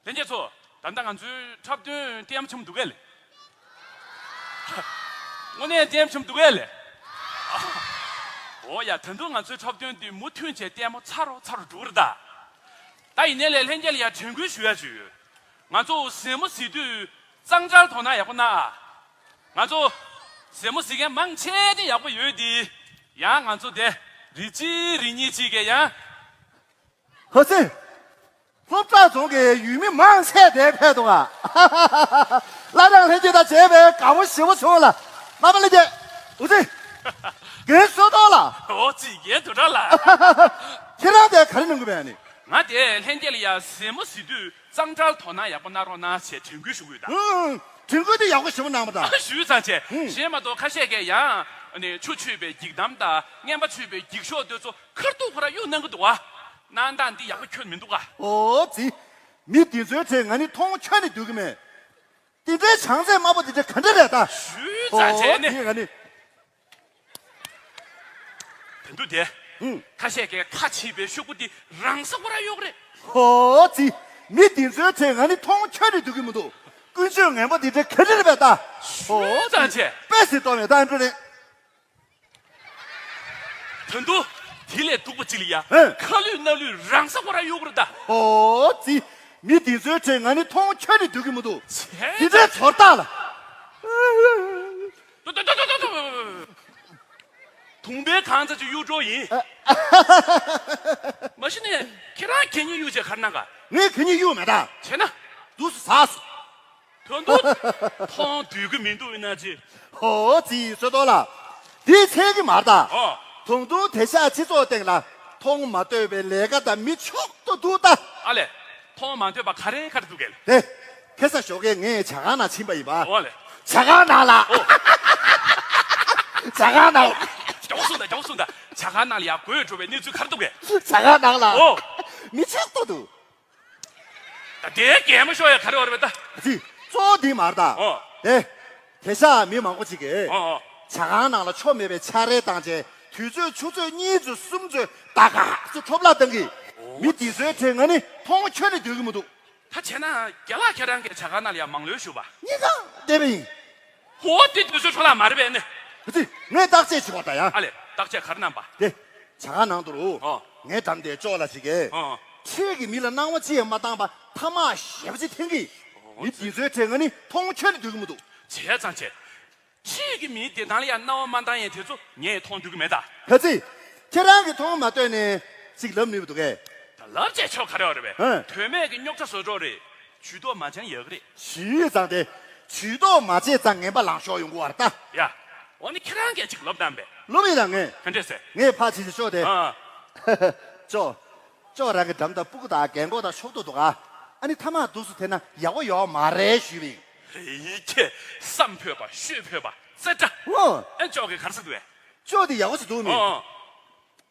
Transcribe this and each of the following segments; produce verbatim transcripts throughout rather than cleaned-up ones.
ལྷན་རྒྱས་ཚོ། ད་ལྟ་ང་ཚོའི་འཁྲབ་སྟོན་ལྟད་མོ་ཆེན་པོ་འདུག་གས་ལེ། དངོས་གནས་ལྟད་མོ་ཆེན་པོ་འདུག་གས་ལེ། འོ་ཡ། ད་དུང་ང་ཚོའི་འཁྲབ་སྟོན་འདི་མུ་མཐུད་བྱས་ལྟད་མོ་ཚ་རུ་ཚ་རུ་འགྲོ་གི་རེད་ད། ད་ཡིན་ནའི་ལས་ལྷན་རྒྱས་ལ་ཡ་དྲན་སྐུལ་ཞུ་ཡ་ཅིག་ཡོད། ང་ཚོ་གཟིགས་མོ་གཟིགས་དུས་གཙང་སྦྲར་དོ་སྣང་ཡག་པོ་གནང་ཨ། ང་ཚོ་གཟིགས་མོ་གཟིགས་མཁན་མང་ཆེ་དེ་ཡག་པོ་ཡོད་དེ། ཡང་ང་ཚོ་དེ་རེ་གཅིག་རེ་གཉིས་གཅིག་གིས་ཡང་། ཧ་ཙི། སློབ་གྲྭ་རྫོང་གི་ཡུལ་མི་མང་ཆེ་དེ་ཕེབས་འདུག་ཨ། བླ་བྲང་ལྷན་རྒྱས་དང་མཇལ་བའི་དགའ་པོ་ཞེ་པོ་བྱུང་ལ། རྣམ་པ་ལྷན་རྒྱས། འུ་ཙི། རྒན་བསོད་རྡོར་ལགས། འོ་ཙི། རྒན་དུད་གྲགས་ལགས། ཁྱེད་རང་དེ་ག་རེ་གནང་གི་ཡོད་ནི། ང་དེ་ལྷན་རྒྱས་ལ་ཡ་གཟིགས་མོ་གཟིགས་དུས་གཙང་སྦྲར་དོ་སྣང་ཡག་པོ་གནང་རོགས་གནང་ཞེས་དྲན་སྐུལ་ཞུ་གི་ཡོད་ད། ཨང་། དྲན་སྐུལ་དེ་ཡག་པོ་ཞེ་པོ་གནང་བ་ད། ཞུས་ཙང་བྱས། ཨང་། གཞན་མ་གཏོགས་ཁ་ཤས་ཀྱིས་ཡང་ནི་ཆུ་མཆོད་པའི་འགྱིག་དམ་དང་རྔན་པ་མཆོད་པའི་འགྱིག་ཤོག་དེ་ཚོ་ཁ་ཐུག་ཁོ་ར་གཡུག་གནང་གི་འདུག་བ། གནང་སྟངས་འདི་ཡག་པོ་ཁྱོན་མི་འདུག་ག། ཨོ་ཙི། མི་འདི་ཚོའི་གྲས་ང་ནི་མཐོང་ཁྱོན་ནས་འདོད་གི་མེད། འདི་འདྲའི་བྱང་ཚད་དམའ་པོ་འདི་འདྲ་ག་འདྲ་རེད་ད། ཞུས་ཙང་བྱས་ནས། ཨོ་ཙི། ང་ནི། ད་དུང་དེ། ཨུང་། ཁ་ཤས་ཀྱིས་ཁ་ཕྱེས་པའི་ཤོག་གུ་འདི་རང་ས་ཁོ་ར་གཡུག་རེད། ཧོ་ཙི། མི་འདི་ཚོའི་གྲས་ང་ནི་མཐོང་ཁྱོན་ནས་འདོད་གི་མི་འདུག། ཀུན་སྤྱོད་ངན་པ་འདི་འདྲ་ག་འདྲ་རེད་པས་ད། ཧོ་ཙི། ཞུས་ཙང་བྱས། དཔེ་སྲིད་གཏོང་བའི་ད་འགྲོ་རེད། ད་དུང་དེ་ལས་སྡུག་པ་ཅིག་ལ་ཡ། ཧེ། ཁ་ལུད་སྣ་ལུད་རང་ས་ཁོ་ར་གཡུག་རེད་ད། ཧོ་ཙི། མི་འདི་ཚོའི་གྲས་ང་ནི་མཐོང་ཁྱོན་ནས་འདོད་གི་མི་འདུག། བྱས་འདི་འདྲའི་ཚོར་རྟགས་ལ། ཏོ་ཏོ་ཏོ་ཏོ་ཏོ། དུང་པའི་གང་ཚ་ཅིག་གཡུག་འགྲོ་ཡིན། མ་གཞི་ནས་ཁྱེད་རང་གད་སྙིགས་གཡུག་བྱས་ག་རེ་གནང་ག། ངས་གད་སྙིགས་གཡུག་མེད་ད། བྱས་ན། དུས་སུ་ཟག་སོང་། ད་དུང་མཐོང་འདོད་ཀྱི་མི་འདུག་ཡིན་ན་ཅི། ཧོ་ཙི་བསོད་རྡོར་ལགས། འདི་འཚལ་གི་མ་རེད་ད། ཨོ། ད་དུང་དེང་སང་སྤྱི་ཚོགས་སྟེང་ལ་མཐོང་མ་ཐོས་པའི་ལས་ཀ་དང་མི་མཆོག་ཏུ་འདུག་ད། ཨ་ལས། མཐོང་མ་ཐོས་པ་ག་རེ་ག་རེ་འདུག་གས། དེ། ཁ་སང་ཞོགས་ཀས་ངས་ཇ་ཁང་ནང་ཕྱིན་པ་ཡིན་པ། ཨོ་ལས། ཇ་ཁང་ནང་ལ། ཨོ། ཇ་ཁང་ནང་། མགྱོགས་སོང་ད། མགྱོགས་སོང་ད། ཇ་ཁང་ནང་ལ་ཡར་འགོས་འགྲོ་བའི་གནས་ཚུལ་ག་རེ་འདུག་གས། ཇ་ཁང་ནང་ལ། ཨོ། མི་མཆོག་ཏུ་འདུག། ད་དེའི་གད་མོ་ཤོར་ཡ་ག་རེ་ཡོད་རེད་པས་ད། ཅི། གཙོ་བོ་འདི་མ་རེད་ད། ཨོ། དེ། དེང་སང་མི་མང་པོ་ཅིག་གིས། ཨོ་ཨོ། ཇ་ཁང་ནང་ལ་ཆོ་མེད་པའི་ཆ་རེ་བཏང་བྱས་དུས་ཚོད་ཆུ་ཚོད་གཉིས་ཚོད་གསུམ་ཚོད་ད་ག་ཚོད་འཕྲོ་བརླག་བཏང་གི། ཨོ། མི་འདི་ཚོའི་གྲས་ང་ནི་མཐོང་ཁྱོན་ནས་འདོད་གི་མི་འདུག། ད་བྱས་ན་རྒན་ལགས་ཁྱེད་རང་གིས་ཇ་ཁང་ནང་ལ་ཡ་མང་ལོས་ཞུ་བ། གཉིས་ཀ་བསྡད་པ་ཡིན། ཧོ་དེ་དུས་ཚོད་འཕྲོ་བརླག་མ་རེད་པས་ནི། ཅི། ངས་བརྟག་དཔྱད་བྱེད་དགོས་ད་ཡ། ཨ་ལས། བརྟག་དཔྱད་ག་རེ་གནང་པ། དེ། ཇ་ཁང་ནང་དུ་རུ། ཨོ། ངའི་འགྲམ་དེ་ཅོག་ལ་ཞིག་གིས། ཨོ། ཕྱིས་ཀྱི་མི་ལ་སྣང་བ་ཅི་ཡང་མ་བཏང་པ་ཐ་མག་ཞེ་པོ་ཅིག་འཐེན་གི། ཨོ། མི་འདི་ཚོའི་གྲས་ང་ནི་མཐོང་ཁྱོན་ནས་འདོད་གི་མི་འདུག། བྱས་ཙང་བྱས། ཕྱིས་ཀྱི་མིའི་བདེ་ཐང་ལ་ཡང་སྣང་བ་མ་བཏང་ཡས་དེ་ཚོ་ངས་མཐོང་འདོད་གི་མེད་ད། ག་ཚིག། ཁྱེད་རང་གིས་མཐོང་མ་ཐོས་ནས་ཅིག་ལབ་ནུས་པ་འདུག་གས། ད་ལབ་བྱས་ཆོག་ག་རེ་ཡོད་རེད་པས། ཧེ། དོན་མེད་ཀྱི་རྙོག་དྲ་བཟོ་གྲོགས་རེད། ཇུས་གཏོགས་མ་བྱས་ན་ཡག་གི་རེད། ཞུས་ཙང་དེ། ཇུས་གཏོགས་མ་བྱས་ཙང་ངན་པ་ལངས་ཤོར་ཡོང་གི་བ་རེད་ད། ཡ། འོ་ནི་ཁྱེད་རང་གིས་ཅིག་ལབ་དང་པས། ལབ་ཡིན་ད་ངས། ག་འདྲས་ཟེར། ངས་ཕར་ཕྱིན་ཅི་ཤོག་དེ། ཨ། ཅོ། ཅོ་རང་གི་འགྲམ་དང་སྤུ་གུ་དང་རྒན་གོག་དང་ཕྱོགས་ཏོ་འདུག་ག། ཨ་ནི་ཐ་མག་འདུག་སུ་ཐེན་ན་ཡག་པོ་ཡོད་མ་རེད་ཞུས་པ་ཡིན། ཧེ་ཁྱེད་བསམ་ཕོད་པ་ཤོད་ཕོད་པ་རྩེ་གྲ། ཨོ། ཨེ་ཅོ་གིས་ག་རེ་ཟེར་འདུག་གས། ཅོ་དེ་ཡག་པོ་ཞིག་འདུག་མི། ཨོ།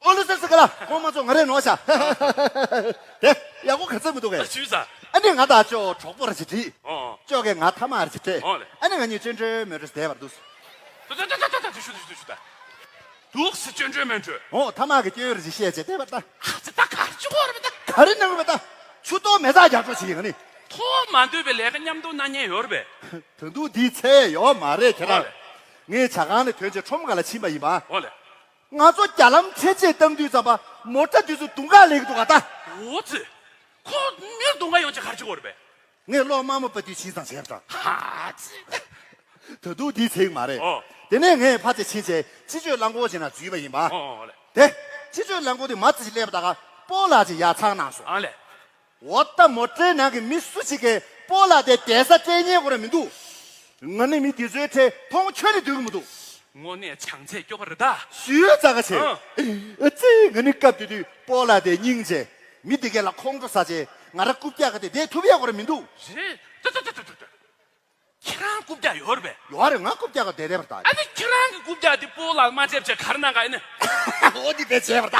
ཨོ་ལོ་སེ་སེ་ག་ལ་ཁོང་མ་ཚོ་ང་རེ་ནོར་ཤག། དེ་ཡག་པོ་ག་ཚོད་མི་འདུག་གས། ཞུས་ཙང་། ཨ་ནི་ང་དང་ཅོ་གྲོགས་པོ་ར་ཅིག་བྲིས། ཨོ། ཅོ་གིས་ང་ཐ་མག་ར་ཅིག་སྤྲད། ཨོ་ལེ། ཨ་ནི་ང་གཉིས་ཅོན་ཅོན་མོན་ཅོས་བསྡད་པར་འདུག། ཏུ་ཏུ་ཏུ་ཏུ་ཏུ་ཏུ་ཞུ་ཏུ་ཞུ་ཏུ་ཞུ་ཏུ། འདུག་སེ་ཅོན་ཅོན་མོན་ཅོས། ཨོ་ཐ་མག་གི་སྐྱོན་ར་ཅིག་བཤད་བྱས་བསྡད་པར་ལྟ། ཨ་ཙི་ད་ག་རེ་བྱེད་དགོས་རེད་པས་ད། ག་རེ་གནང་དགོས་པས་ད། ཆུ་གཏོར་མེ་སྟག་རྒྱག་འགྲོ་བྱེད་ཀྱི་ཡིན་ང་ནི། མཐོང་མ་འདོད་པའི་ལས་ཀ་མཉམ་དུ་གནང་མཁན་ཡོད་རེད་པས། ད་དུང་དེའི་ཚད་ཡོད་མ་རེད་ཁྱེད་རང་། ཨོ་ལེ། ངས་ཇ་ཁང་ནས་ཐོན་བྱས་ཁྲོམ་སྒང་ལ་ཕྱིན་པ་ཡིན་པ། ཨོ་ལེ། ང་ཚོ་རྒྱ་ལམ་འཕྲེད་ཅེས་བཏང་དུས་ཙམ་པ་མོ་ཊ་དུས་ཚོད་དུང་དཀར་ལེགས་འདུག་ག་ད། འོ་ཙི། ཁོ་མིར་དུང་དཀར་ཡོང་ཅེས་ག་རེ་བྱེད་དགོས་རེད་པས། ངས་གློག་དམར་མོ་པ་དུས་ཕྱིན་ཙང་བྱས་པ་དང་། ཧ་ཙི། ད་དུང་དེའི་ཚེག་མ་རེད། ཨོ། དེ་ནས་ངས་ཕར་ཚེ་ཕྱིན་བྱས་སྤྱི་སྤྱོད་རླངས་འཁོར་ཅིག་ནང་འཛུལ་བ་ཡིན་པ། ཨོ་ཨོ་ལེ། དེ། སྤྱི་སྤྱོད་རླངས་འཁོར་དེ་མ་ཙི་ཞིག་སླེབས་པ་ད་ག་སྤོ་ལགས་ཅིག་ཡར་འཚང་གནང་སོང་། ཨ་ལེ། འོ་ད་མོ་ཊའི་ནང་གི་མི་སུ་གཅིག་གིས་སྤོ་ལགས་དེ་བསྡད་ས་སྤྲད་ཉན་དགོས་ར་མི་འདུག། ང་ནི་མི་དེ་ཚོའི་གྲས་མཐོང་ཁྱོན་ནས་འདོད་ཀྱི་མི་འདུག། དངོས་གནས་བྱང་ཚད་སྐྱོ་པོ་རེད་ད། ཞུས་ཙང་ག་བྱེད། ཨ། ཨ་ཙི་ང་ནི་སྐབས་དེ་དུས་སྤོ་ལགས་དེ་སྙིང་རྗེ། མི་དེ་གས་ལ་ཁོང་ཁྲོ་ཟ་བྱས་ང་ར་རྐུབ་བཀྱག་ག་དེ་བསྡད་ཐུབ་ཡག་དགོས་ར་མི་འདུག། རེད་ད་ད་ད་ད་ད། ཁྱེད་རང་རྐུབ་བཀྱག་ཡོད་རེད་པས། ཡོད་རེད་ང་རྐུབ་བཀྱག་ག་བསྡད་བསྡད་པ་རེད་ད། ཨ་ནི་ཁྱེད་རང་གི་རྐུབ་བཀྱག་དེ་སྤོ་ལགས་མ་བརྗེད་བྱས་ག་རེ་གནང་ག་ཨེ་ནི། འོ་འདི་བས་བྱས་པ་རེད་ད།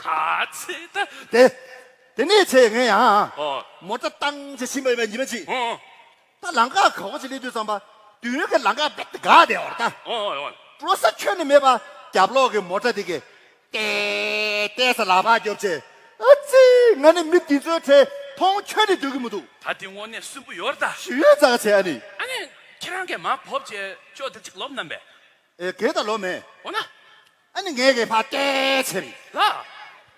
ཨ་ཙི་ད། དེ། དེ་ནས་བྱས་ངས་ཡང་། ཨོ། མོ་ཊ་བཏང་བྱས་ཕྱིན་པ་ཡིན་པ་ཉི་མ་གཅིག། ཨོ། ད་ལམ་ཁ་ག་བ་ཅིག་སླེབས་དུས་ཙམ་པ། མདུན་གྱི་ལམ་ཁ་རྦད་དེ་འགག་བསྡད་པ་རེད་ད། ཨོ་ཨོ་ཨོ། འགྲོ་ས་ཁྱོན་ནས་མེད་པ་རྒྱབ་ལོགས་ཀྱི་མོ་ཊ་དེ་གས། ཏེ་ཏེ་ས་ལག་པ་རྒྱོབ་བྱས། ཨ་ཙི། ང་ནི་མི་འདི་ཚོའི་གྲས་ མཐོང་ཆོས་ནི་འདོད་ཀྱི་མི་འདུག་ད་དེ་དངོས་གནས་སུན་པོ་ཡོད་རེད་ད། ཞུ་ཡོད་ཙག་བྱས་ཨ་ནི། ཨ་ནི་ཁྱེད་རང་གིས་མར་བབས་བྱས་ཅོག་དེ་གཅིག་ལོབས་གནང་པས། ཨེ་གས་ད་ལོབས་མེད། འོ་ན། ཨ་ནི་ངས་གས་ཕར་བལྟས་བྱས་རེད། ལ།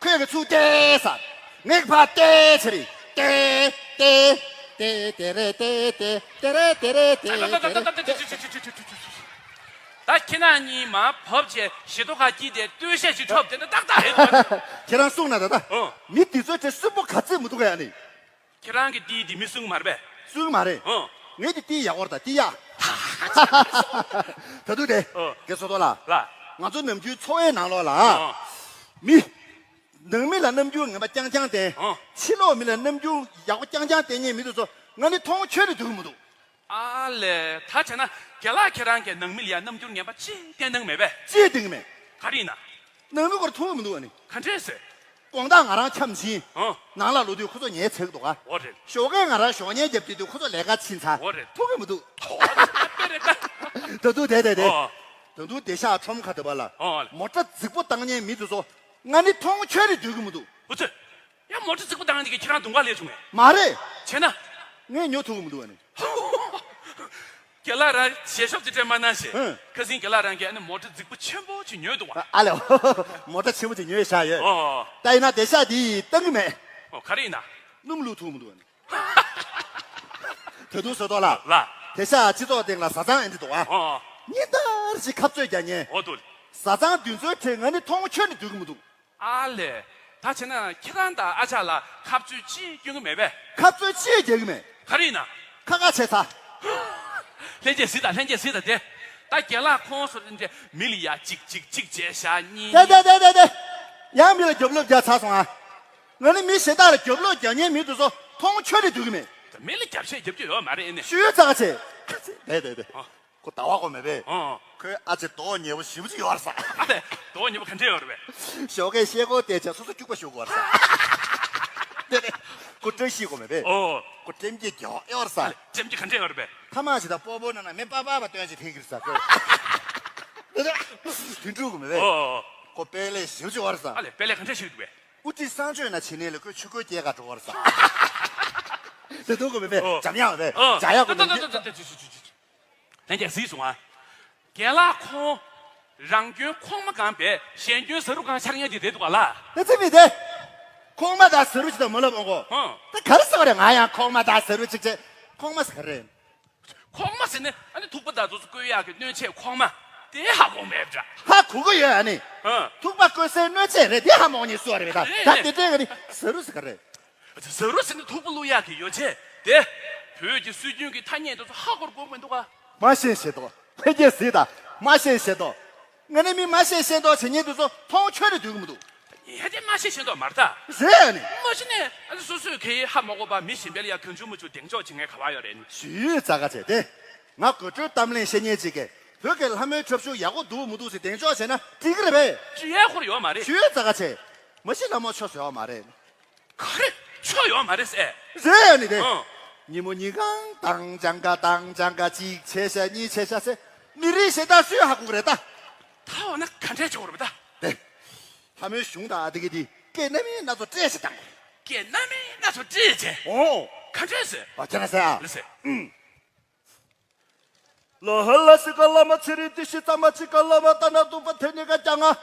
ཁོས་གས་ཚུར་བལྟས་ས། ངས་གས་ཕར་བལྟས་བྱས་རེད། བལྟས་བལྟས། ཏེ་ཏེ་རེ་ཏེ་ཏེ་ཏེ་རེ་ཏེ་རེ་ཏེ་རེ་ཏེ་རེ། ད་ཁྱེད་རང་གཉིས་མར་བབས་བྱས་ཞེ་ཏོག་ཁ་སྐྱིད་དེ་སྟོད་གཞས་ཞིག་འཁྲབ་དེ་འདྲ་ཏག་ཏག་རེད་འདུག་ཁྱེད་རང་གསུངས་ན་ད་ད། ཨོ། མི་འདི་ཚོའི་གྲས་སུན་པོ་ག་ཚད་མི་འདུག་ག་ཡ་ནི། ཁྱེད་རང་གི་ཏི་འདི་མི་གསུང་གི་མ་རེད་པས། གསུང་གི་མ་རེད། ཨོ། ངས་དེ་ཏི་ཡག་པོ་རེད་ད་ཏི་ཡག་ད་དུང་དེ། ཨོ། དགེ་བསོད་རྡོར་ལགས། ལགས། ང་ཚོ་ནམ་རྒྱུན་འཚོ་བའི་ནང་ལོགས་ལ། ཨོ། མི། ནང་མི་ལ་རྣམ་འགྱུར་ངན་པ་རྐྱང་རྐྱང་བསྟན། ཨོ། ཕྱི་ལོགས་མི་ལ་རྣམ་འགྱུར་ཡག་པོ་རྐྱང་རྐྱང་བསྟན་མཁན་མི་དེ་ཚོ་ང་ནི་མཐོང་ཆོས་ནི་འདོད་ཀྱི་མི་འདུག་ཨ་ལས། ད་བྱས་ན་རྒན་ལགས་ཁྱེད་རང་གིས་ནང་མི་ལ་ཡ་རྣམ་འགྱུར་ངན་པ་ཅི་བསྟན་གནང་མེད་པས། ཅི་བསྟན་གི་མེད། ག་རེ་ཡིན་ན། ནང་མི་སྐོར་མཐོང་གི་མི་འདུག་ཨ་ནི། ག་འདྲས་ཟེར། དགོང་དག་ང་རང་འཁྱམས་ཤིང་། ཨོ། ནང་ལ་ལོག་དུས་ཁོ་ཚོ་ཉལ་ཚར་གི་འདུག་ག་འོ་རེད། ཞོགས་ཀས་ང་རང་ཞོགས་ཉལ་རྒྱབ་དུས་དུས་ཁོ་ཚོ་ལས་ཀ་ཕྱིན་ཚར། འོ་རེད། མཐོང་གི་མི་འདུག་འོ་རེད། དཔེ་རེད་ད། ད་དུང་དེ་དེ་དེ། ཨོ། ད་དུང་དེ་ཤག་ཁྲོམ་ཁ་དེ་བ་ལ། ཨོ། མོ་ཊ་རྫིག་པོ་བཏང་མཁན་མི་དེ་ཚོ་ང་ནི་མཐོང་ཆོས་ནི་འདོད་ཀྱི་མི་འདུག་འུ་ཚོས། ཡང་མོ་ཊ་རྫིག་པོ་བཏང་ནས་ཁྱེད་རང་གདོང་ཁ་སླེབས་བྱུང་ངས། མ་རེད། བྱས་ན། ངས་ཉོ་ཐུབ་ཀྱི་མི་འདུག་ཨ་ནི། རྒན་ལགས་རང་ཞལ་ཤོབ་ཅིག་སྤྲད་མ་གནང་ཞེས། ཧུམ། ཁ་སང་རྒན་ལགས་རང་གིས་ཨ་ནི་མོ་ཊ་རྫིག་པོ་ཆེན་པོ་ཅིག་ཉོས་འདུག་བ། ཨ་ལེ། མོ་ཊ་ཆེན་པོ་ཅིག་ཉོས་བཞག་ཡོད། ཨོ། ད་ཡིན་ན་དེ་ཤག་འདི་བཏང་གི་མེད། ཨོ་ག་རེ་ཡིན་ན། སྣུམ་བླུགས་ཐུབ་མི་འདུག་ཨ་ནི། ད་དུང་བཟོ་ཐོག་ལ། ལ། དེ་ཤག་སྤྱི་ཚོགས་སྟེང་ལ་བཟའ་ཚང་ཨེ་འདྲ་འདུག་ཨ། ཨོ། ཉིན་ལྟར་ཞིག་ཁ་རྩོད་རྒྱག་མཁན། ཨོ་འདུག་བཟའ་ཚང་འདི་ཚོའི་གྲས་ང་ནི་མཐོང་ཆོས་ནི་འདོད་ཀྱི་མི་འདུག་ཨ་ལས། ད་བྱས་ན་ཁྱེད་རང་དང་ཨ་ཅག་ལ་ཁ་རྩོད་ཅི་སྐྱོན་གྱི་མེད་པས། ཁ་རྩོད་ཅི་རྒྱག་གི་མེད། ག་རེ་ཡིན་ན། ཁ་ཁ་བྱས་ཚར། ལྷན་རྒྱས་གཟིགས་དང་ལྷན་རྒྱས་གཟིགས་དང་དེ། ད་རྒན་ལགས་ཁོང་ཚོ་འདྲ་མི་ལ་ཡ་གཅིག་གཅིག་གཅིག་བྱས་བཞག་གཉིས། དེ་དེ་དེ་དེ་དེ། ཡང་མི་ལ་རྒྱབ་ལོག་རྒྱག་ཚར་སོང་ཨ། ང་ནི་མི་གཞན་དག་ལ་རྒྱབ་ལོག་རྒྱག་མཁན་མི་དེ་ཚོ་མཐོང་ཆོས་ནི་འདོད་ཀྱི་མེད། མི་ལ་རྒྱབ་བཤད་རྒྱབ་རྒྱུ་ཡོད་མ་རེད་ཨེ་ནས། ཤུལ་ཙག་བྱས། དེ་དེ་དེ། ཨ། ཁོ་ཟླ་བ་ཁོ་མེད་པས། ཨོ། ཁོའི་ཨ་ཅེ་མདོག་ཉེས་པོ་ཞེ་པོ་ཅིག་ཡོད་རེད་ས། ཨ་ལས། མདོག་ཉེས་པོ་ག་འདྲས་ཡོད་རེད་པས། ཞོགས་ཀས་ཤེལ་སྒོ་བལྟས་བྱས་སོ་སོ་སྐྱུག་པ་ཞུ་དགོས་རེད་ས། དེ་ནས་ཁོ་བཀྲ་ཤིས་ཁོ་མེད་པས། ཨོ། ཁོ་ཀྲེམ་གྱི་རྒྱག་ཡོད་རེད་ས། ཨ་ལས། ཀྲེམ་གྱི་ག་འདྲས་ཡོད་རེད་པས། ཐ་མག་ཞིག་དང་སྤོ་བོ་ནང་ན་མེ་པ་པ་བ་སྟོན་ཞིག་ཐེག་གི་རེད་ས་ཁོ། དེ་ནས་དུད་འགྲོ་གི་མེད་པས། ཨོ། ཁོ་དཔལ་ལས་ཞེ་པོ་ཅིག་ཡོད་རེད་ས། ཨ་ལས། དཔལ་ལས་ག་འདྲས་ཞིག་འདུག་པས། དབུ་ཁྲིད་གསང་སྤྱོད་ན་བྱེད་ནས་ལ་ཁོས་ཆུ་ཁོལ་སྐྱེལ་ག་འགྲོ་བར་ས། དེ་དུང་གི་མེད་པས། ཨོ། འཇམ་ཡག་མེད་པས། ཨོ། འཇམ་ཡག་གི་མེད་པས། ལྷན་རྒྱས་གཟིགས་སོང་ཨ། རྒན་ལགས་ཁོང་། རང་སྐྱོན་ཁོག་མ་སྒང་པས་གཞན་སྐྱོན་ཟ་རུ་གང་ཆགས་ཉན་གྱི་རེད་འདུག་ག་ལ། ད་ཚིག་མི་དེ། ཁོག་མ་དང་ཟ་རུ་ཅིག་དང་མ་ལབ་འོང་གོ། ཧང་། ད་ག་རེ་ཟེར་བ་རེད། ང་ཡང་ཁོག་མ་དང་ཟ་རུ་ཅིག་བྱས། ཁོག་མ་ཟེར་ག་རེ། ཁོག་མ་ཟེར་ནས་ཨ་ནི་ཐུག་པ་དང་དུ་སུ་བསྐོལ་ཡག་གི་སྣོད་ཆས་ཁོག་མ་དེ་ཧ་གོ་མེད་འདྲ། ཧ་གོ་གི་ཡོད་ཨ་ནི། ཧང་། ཐུག་པ་བསྐོལ་སའི་སྣོད་ཆས་རེད་དེ་ཧ་མ་གོ་ནི་སུ་རེད་པས་ད། རེད་ད་རེད། དེ་སྟེང་གི་ནི་ཟ་རུ་ཟེར་ག་རེ། ཟ་རུ་ཟེར་ནི་ཐུག་པ་བླུག་ཡག་གི་ཡོ་བྱད་དེ། བོད་ཀྱི་སྲོལ་རྒྱུན་གྱི་ཐ་སྙད་དེ་ཚོ་ཧ་གོ་གོ་མི་འདུག་ག་མ་ཤེས་ཤེས་དོ། ལྷན་རྒྱས་གཟིགས་དང་མ་ཤེས་ཤེས་དོ། ང་ནི་མི་མ་ཤེས་ཤེས་དོ་བྱེད་མཁན་དེ་ཚོ་མཐོང་ཆོས་ནི་འདོད་ཀྱི་མི་འདུག་ཡ་དེ་མ་ཤེས་ཤེས་དོ་མ་རེད་ད། རེད་ཨ་ནི། མ་གཞི་ནས་ཨ་ནི་སོ་སོས་གའི་ཧ་མ་གོ་བ་མི་གཞན་པའི་ལ་ཡ་གང་བྱུང་མ་བྱུང་གདེང་འཇོག་བྱེད་མཁན་ག་བ་ཡོད་རེད་ནི། ཞུས་ཙག་ག་བྱས་ཏེ། ང་དགོད་བྲོའི་གཏམ་གླེང་བཤད་མཁན་ཅིག་གིས་བོད་ཀྱི་ལྷ་མོའི་འཁྲབ་གཞུང་ཡག་པོ་འདུག་མི་འདུག་ཟེར་གདེང་འཇོག་བྱས་ན་འགྲིག་གི་རེད་པས། ཅི་ཡས་ཁོར་ཡོད་མ་རེད། ཞུས་ཙག་ག་བྱས། མ་གཞི་ལྷ་མོ་ཆོས་ཡོད་མ་རེད། ག་རེ་ཆོས་ཡོད་མ་རེད་ཟེར། རེད་ནི་དེ། ཨང་། ཉིན་མོ་ཉིན་གང་དང་ལྕང་ག་དང་ལྕང་ག་གཅིག་བྱས་ཤག་གཉིས་བྱས་ཤག་ཟེར། མི་རིགས་གཞན་དག་སུས་ཧ་གོ་གི་རེད་ད། ད་འོ་ན་ག་འདྲས་བྱེད་དགོས་རེད་པ་ད། དེ། ལྷ་མོའི་གཞུང་དང་ཨ་དེ་གི་དེ་སྐད་སྣ་མིན་སྣ་ཚོགས་སྤྲད་ཤིག་བཏང་དགོས། སྐད་སྣ་མིན་སྣ་ཚོགས་སྤྲད་བྱས། ཨོ། ག་འདྲས་ཟེར། ཨ་ཁྱེད་རང་ཟེར་ཨ། ལ་ཟེར། ཨུམ། ལོ་ཧ་ལ་སི་ཀ་བླ་མ་ཚེ་རིང་བདེ་གཤེགས་ཙམ་མ་ཅི་ཀ་བླ་མ་ཏ་ན་ཏུ་པ་ཐེ་ནི་ཀ་ཀྱང་ང་།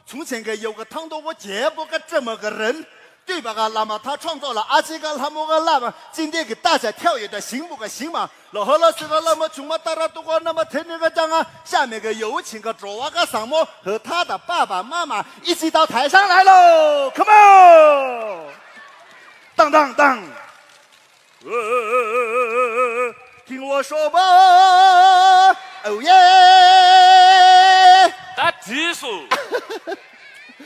ཚུང་ཆེན་ག་ཡོ་ག་ཐང་ཏོ་བོ་རྒྱལ་པོ་ཀ་ཏྲི་མ་ག་རན། ཏུས་པ་ག་བླ་མ་ཐ་ཁྲོམ་ཚོགས་ལ་ཨ་ཅི་ཀ་ལྷ་མོ་ག་བླ་མ་ཅི་འདེ་གི་ཏ་ཆ་ཐེའོ་ཡོད་ད་ཞིང་པོ་ག་ཞིང་མ། ལོ་ཧ་ལ་སི་ཀ་བླ་མ་ཆུང་མ་ཏ་ར་ཏུ་ཀ་ན་མ་ཐེ་ནི་ཀ་ཀྱང་ང་། ཤ་མེ་ག་ཡོ་ཆིང་ག་འགྲོ་བ་ག་བཟང་མོ་ཧ་ཐ་ད་པ་པ་མ་མ་ཨི་ཅི་ཏའོ་ཐའི་ཤང་ལའི་ལོ། ཁ་མོ། ཏང་ཏང་ཏང་། 听我说吧。 ཨོ་ཡེ། ད་དྲིས་སོ།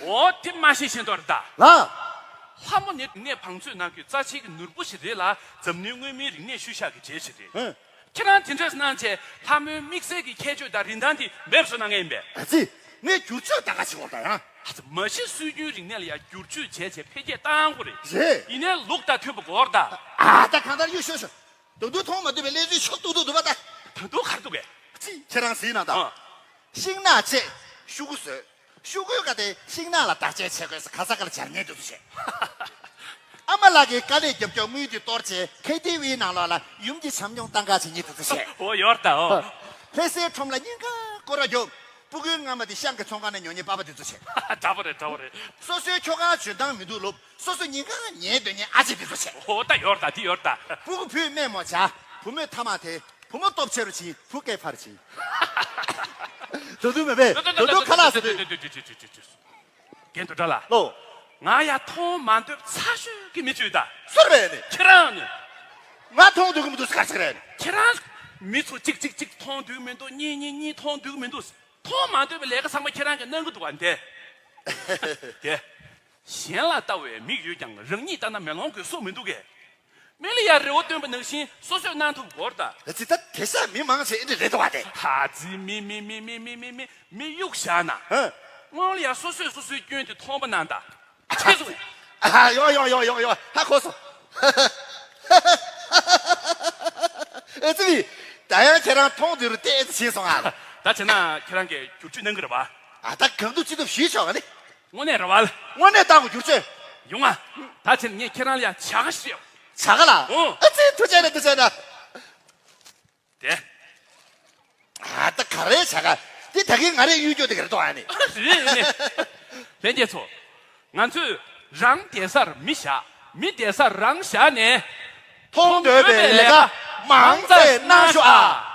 འོ་དེ་མ་ཤེས་ཤེས་མདོག་རེད་ད། ལ། ལྷ་མོ་ནི་རིག་གནས་བང་མཛོད་ནང་གི་རྩ་ཆེའི་ནོར་བུ་ཞིག་རེད་ལ། འཛམ་གླིང་མངོན་མིན་རིག་གནས་ཤུལ་བཞག་གི་གྲས་ཤིག་རེད། ཧུམ། ཁྱེད་རང་དེ་འདྲ་གནང་བྱས་ལྷ་མོའི་དམིགས་བསལ་གྱི་ཁྱད་ཆོས་དང་རིན་ཐང་དེ་མེད་པ་བཟོ་གནང་མཁན་ཡིན་པས། ཨ་ཙི། ངས་བསྒྱུར་བཅོས་ད་ག་བྱེད་དགོས་ད་ཡང་། ཨ་ཙི། མ་གཞི་སྲོལ་རྒྱུན་རིག་གནས་ལ་ཡང་བསྒྱུར་བཅོས་བྱས་བྱས་འཕེལ་རྒྱས་བཏང་དགོས་རེད། རེད། ཡིན་ནའི་ལུགས་དང་མཐུན་པ་དགོས་རེད་ད། ཨ་ད་གང་ལྟར་གཡུག་ཤོག་ཤོག་ད་དུང་མཐོང་མ་ཐུབ་པའི་གླེང་ཚུལ་ཤོག་ཏུག་ཏུག་འདུག་པ་ད། ད་དུང་ག་རེ་འདུག་གས། ཨ་ཙི། ཁྱེད་རང་གཟིགས་གནང་དང་། ཨ། ཤིང་ནགས་བཅད། ཤོག་གུ་བཟོས། ཤོག་གུའི་ཀ་དེ་ཤིང་ནགས་ལ་བརྡ་ཆད་བྱེད་དགོས་ཟེར་ག་ས་ག་ལ་སྦྱར་ཉན་དུ་དུ་བྱས། ཨ་མ་ལགས་ཀྱི་དཀའ་ལས་རྒྱབ་སྐྱོར་དངུལ་དེ་གཏོར་བྱས་ཁེ་ཏི་ཝི་ནང་ལོགས་ལ་ཡུམ་གྱི་བྱམས་སྐྱོང་བཏང་ག་བྱེད་ཉེ་དུ་ཚོ་བྱས། ཨོ་ཡོར་ད་ཨོ། ལྷ་སའི་ཁྲོམ་ལ་སྙིང་ག་སྐོར་ར་རྒྱོབ། སྤུ་གུའི་རྔ་མ་དེ་ཤང་གི་ཚོང་ཁང་ནས་ཉོ་ཉེ་པ་པ་དེ་ཚོ་བྱས། འདྲ་པོ་རེད་འདྲ་པོ་རེད། སོ་སོའི་ཁྱོ་ག་འཇོན་ཐང་མི་འདུག་ལོབ། སོ་སོ་ཉིན་གང་ཉལ་སྡོད་ཉེ་ཨ་ཅེ་དེ་ཚོ་བྱས། ཨོ་ད་ཡོར་ད་དེ་ཡོར་ད། སྤུ་གུ་བུས་སྨན་མོ་བྱ། བུ་མོས་ཐ་མག་དེ། བུ་མོ་སྟོབས་ཆེ་རུ་ཕྱིན། བུ་སྐད་འཕར་ཕྱིན། ད་དུང་མེད་པས། ད་དུང་ཁ་ལག་ཟ་དུས། རྒན་དུ་འདྲ་ལ། ལོ། ང་ཡ་མཐོང་མ་འདོད་ཚ་ཤོས་ཀྱི་མི་ཚོས་ད། སུར་བས་ནི། ཁྱེད་རང་ནི། ང་མཐོང་འདོད་ཀྱི་མི་འདུག་ཟེར་ག་ཟེར་རེད། ཁྱེད་རང་མི་ཚོ་གཅིག་གཅིག་གཅིག་མཐོང་འདོད་མི་འདུག་གཉིས་གཉིས་གཉིས་མཐོང་འདོད་མི་འདུག་མཐོང་མ་འདོད་པའི་ལས་ཀ་ཚང་མ་ཁྱེད་རང་གིས་གནང་གི་འདུག་བ་འདས། དེ། གཞན་ལ་ལྟ་བའི་མིག་ཡོད་ཀྱང་རང་ཉིད་ལྟ་ན་མེ་ལོང་གི་སོ་མི་འདུག་གས། མི་ལ་ཡ་རི་བོ་སྟོན་པ་ནང་བཞིན་སོ་སོས་གནང་ཐུབ་དགོས་རེད་ད། ཙི་ད་དེ་ས་མི་མང་ཆེ་ཨེ་འདྲ་རེད་དོ་བ་དེ། ཧ་ཙི་མི་མི་མི་གཡུག་བཞག་ན། ཧ། སྔོན་ལ་ཡ་སོ་སོས་སོ་སོའི་སྐྱོན་དེ་མཐོང་པ་གནང་ད། ཁྱེད་ཚོ། ཨ་ཡོ་ཡོ་ཡོ་ཡོ་ཡོ་ཧ་གོ་སོང་། ཨེ་ཙི་བི། ད་ཡང་ཁྱེད་རང་མཐོང་དེ་རུ་བལྟས་ཨེ་ཙི་བྱས་སོང་ཨ། ད་བྱས་ན་ཁྱེད་རང་གིས་བསྒྱུར་བཅོས་གནང་གི་རེད་བ། ཨ་ད་གང་འདུག་ཅི་ཐུབ་ཞུས་ཆོག་ག་ནི། དངོས་གནས་རེད་བ། དངོས་གནས་བཏང་དགོས་བསྒྱུར་བཅོས། ཡོང་ང་། ད་བྱས་ན་ངས་ཁྱེད་རང་ལ་ཡང་བྱ་དགའ་ཞིག་སྤྲད་ཡོང་། བྱ་དགའ་ལ། ཨོ། ཨ་ཙི་ཐུགས་རྗེ་ཆེ་ཐུགས་རྗེ་ཆེ། དེ། ཨ་ད་ག་རེ་བྱ་དགའ། དེ་ད་གིན་ང་རེ་གཡུལ་སྐྱོ་དེ་ག་རེ་གཏོང་ཨ་ནི། རེད་ནི། ལྷན་རྒྱས་ཚོ། ང་ཚོས་རང་བསྡད་སར་མི་བཞག་མི་བསྡད་སར་རང་བཞག་ནས། མཐོང་འདོད་པའི་ལས་ཀ་མང་ཙམ་གནང་ཤོག་ཨ།